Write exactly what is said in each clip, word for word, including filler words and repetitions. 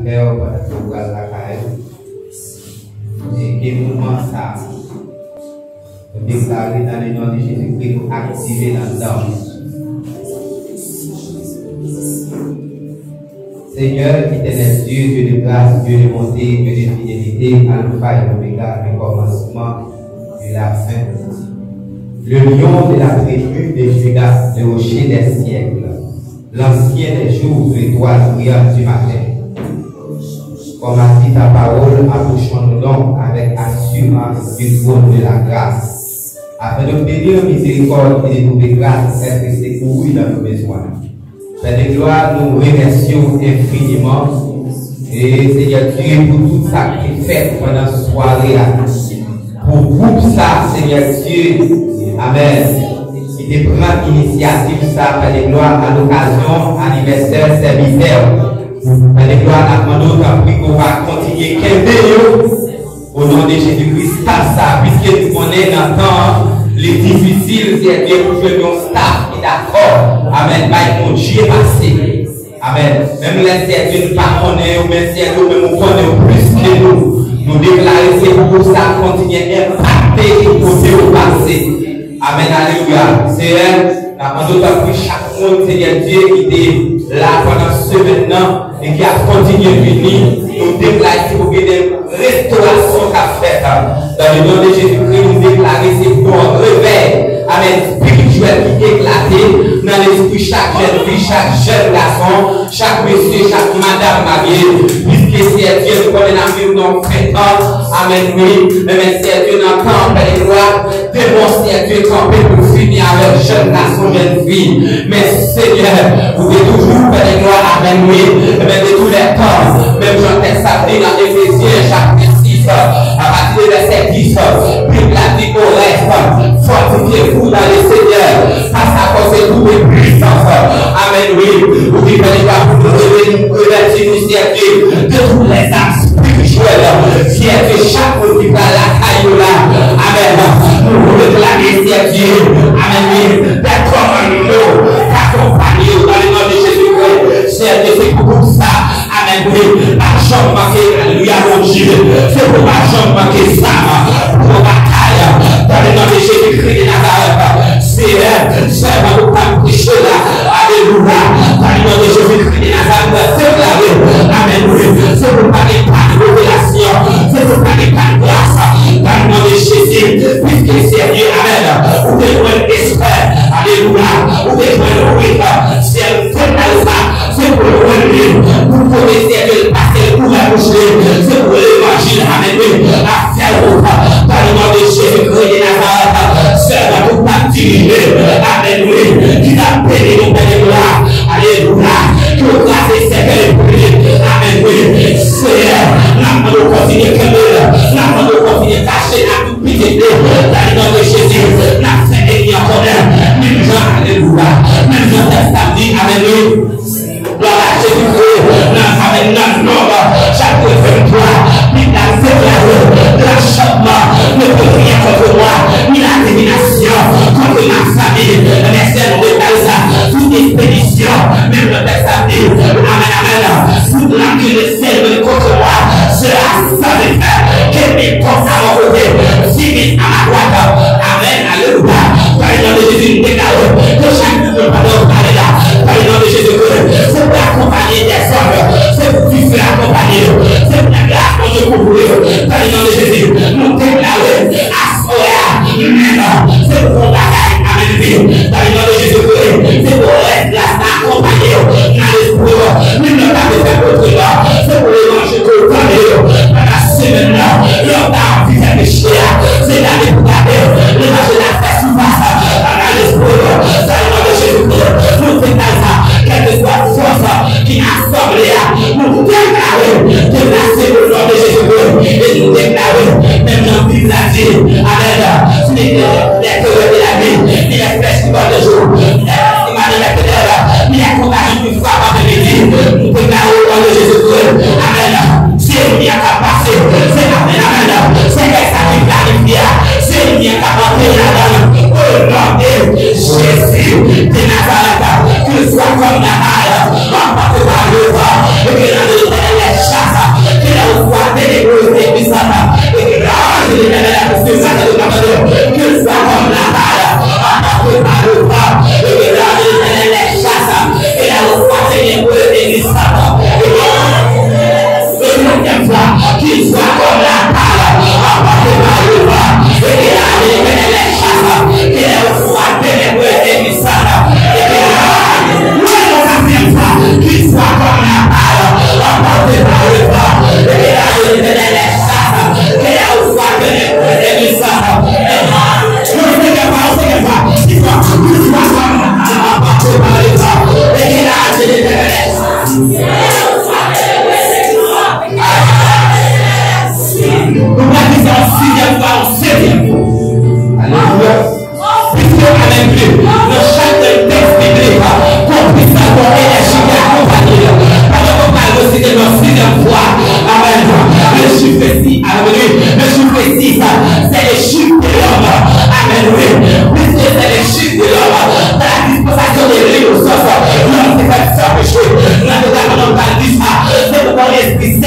Pè, pandan ke w pral lakay ou, e ke moman sa a, nou deklare nan le non de Jezikri, nou aktive nan dan. Seigneur, éternel Dieu, Dieu de grâce, Dieu de bonté, Dieu de fidélité, Alpha et l'Oméga, le commencement et la fin, le lion de la tribu de Juda, le rocher des siècles, l'ancien des jours, l'étoile brillante du matin. Comme a dit ta parole, approchons-nous donc avec assurance du trône de la grâce, afin d'obtenir miséricorde et de trouver grâce pour être secouru dans nos besoins. Pè de glwa, nou remèsye w enfiniman. E Senyè Dye, pou tout sa ki te fèt pandan sware a, pou gwoup sa, Senyè Dye, amèn, ki te pran inisyativ sa, Pè de glwa, a lokazyon anivèsè sèvitè w. Pè de glwa, n ap mande w tanpri ke w va kontinye kenbe yo. O non de Jezi Kris, staf sa, piske nou konnen nan tan an, li difisil, Senyè Dye, pou jwenn yon staf ki dakò, amèn, bay Bondye pase. Amèn. Menm lè, Senyè Dye, nou pa konnen yo, men, Senyè Dye, ou menm ou konnen yo plis ke nou. Nou deklare se pou sa kontinye enpakte tout kote yo pase. Amèn, alelouya. Senyè, n ap mande w tanpri chak moun, Senyè Dye, ki te la pandan semèn nan, e ki ap kontinye vini, nou deklare se pou gen de restorasyon k ap fèt. Dan le non de Jezikri, nou deklare se pou yon revèy, amèn, espirityèl ki eklate nan lespri chak jèn fi, chak jèn gason, chak mesye, chak madanm marye, piske Senyè Dye, nou konnen n ap viv nan yon fen tan, amèn, wi, men, men Senyè Dye, nan tan an, Pè de glwa, demon, Senyè Dye, kanpe pou fini avèk jèn gason, jèn fi. Men, Senyè, ou te toujou Pè de glwa avè nou, e, men de tou lè tan, menm jan tèks la di nan Efezyen, chapit sis, apati de vèsè dis, Bib la di, au reste, fortifiez-vous dans le Seigneur, face à force toute puissance. Amèn, wi. Ou di Pè de glwa pou nou revèti nou, Senyè Dye, de tout lèzam espirityèl, Senyè Dye, chak moun ki pral lakay yo la, amèn, nou reklame, Senyè Dye, amèn, wi, dè kòmandman yo akonpaye yo, dans le nom de Jésus-Christ, Senyè Dye, se pou gwoup sa, amèn, wi, pa janm manke, alelouya, Bondye, se pou pa janm manke zam pou batay, dans le nom de Jésus-Christ de Nazareth, Senyè, sèvant ou pa preche la, alelouya, dans le nom de Jésus-Christ de Nazareth, deklare, amèn, wi, se pou pa gen pa de revelasyon, se pou pa gen pa de gras, dans le nom de Jésus, piske Senyè, amèn, ou te jwenn espè, alelouya, ou te jwenn wi, Senyè, se pou sa, se pou l jwenn li, pou kote Senyè Dye l pase l ouvè bouch li, se pou levanjil, amèn, wi, ap fè wout, dans le nom de Jésus-Christ de Nazareth, sèvant ou pa dirije, amèn, wi, ki t ap beni nou, Pè de glwa, alelouya, ki w kraze sèkèy pou li, amèn, wi, Senyè, n ap mande w kontinye kenbe l, n ap mande w kontinye kache l ak tout pitit li, dans le nom de Jésus, n ap fè ènmi an kòlè, menm jan, alelouya, menm jan tèks la di, amèn, wi. Glwa a Jezikri, nan, amèn, nan Nonb, chapit venntwa, Bib la deklare, l'achèvement ne peut rien contre moi, ni la divination contre ma famille. Vèsè nou deklare sa, tout expédition, menm nan tèks la di, amèn, amèn, tout plan qui se lève contre moi sera sans effet, que mille tombent à mon côté, dix mille à ma droite. Amèn, alelouya. Dans le nom de Jésus, nou deklare ke chak moun pandan yo pale la, dans le nom de Jésus, se pou akonpanye dèzòd, se pou dife akonpanye yo, se pou lagras Bondye kouvri yo. Dans le nom de Jésus, nou deklare aswè a menm, se pou yon bagay, amèn, wi. Dans le nom de Jésus, se pou rès gras la akonpanye yo nan lespri yo. Menm lè yo pa te fè pwotri yo, se pou levanjil ke yo tande yo pandan semèn nan. Lè yo ta anvi fè peche a, se gade pou gade, levanjil la fè sifas nan lespri yo. Dans le nom de Jésus, nou deklare sa, kèlkeswa fòs ki nan asanble a, nou deklare deplase au nom de Jésus-Christ. E nou deklare, menm jan Bib la di, amèn, ce n'est que les terreurs de la nuit, ni les flèches qui volent de jour, ni les estimades de mes ténèbres, ni les contagions qui frappent en midi. Nou deklare au nom de Jésus-Christ, amèn. Se enmi an k ap pase, se, amèn, amèn, se kèk sa ki planifye a, se enmi an k ap antre ladan l. Au nom de Jésus de Nazareth, qu'il soit comme Nabal, emporté par le vent, et que l'ange de l'Éternel les chasse.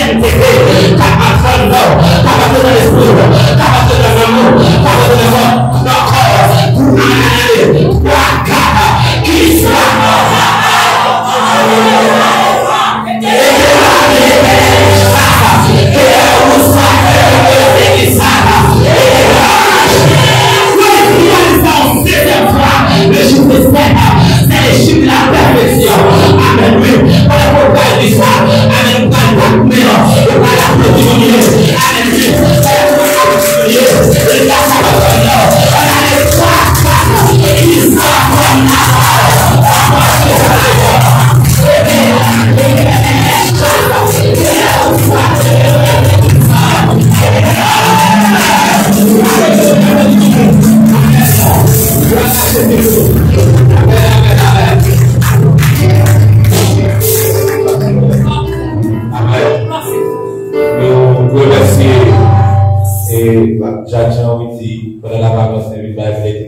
K ap antre anndan w, k ap antre nan lespri w, k ap antre nan nanm ou, k ap antre nan kò, nan kò w, pou anale, pou al gade, ki sa. Amèn, wi. Pandan ke w pral di sa, amèn, ou pral bat men w, ou pral aplodi Bondye. Amèn, wi. Pandan ke w ap aplodi Bondye, li pral sa w ap tann nan. Ann ale twa, twa, ki sa. Amèn. Nou remèsye, e, Jack Jean Witty, pandan l ap avanse, vin bay benediksyon.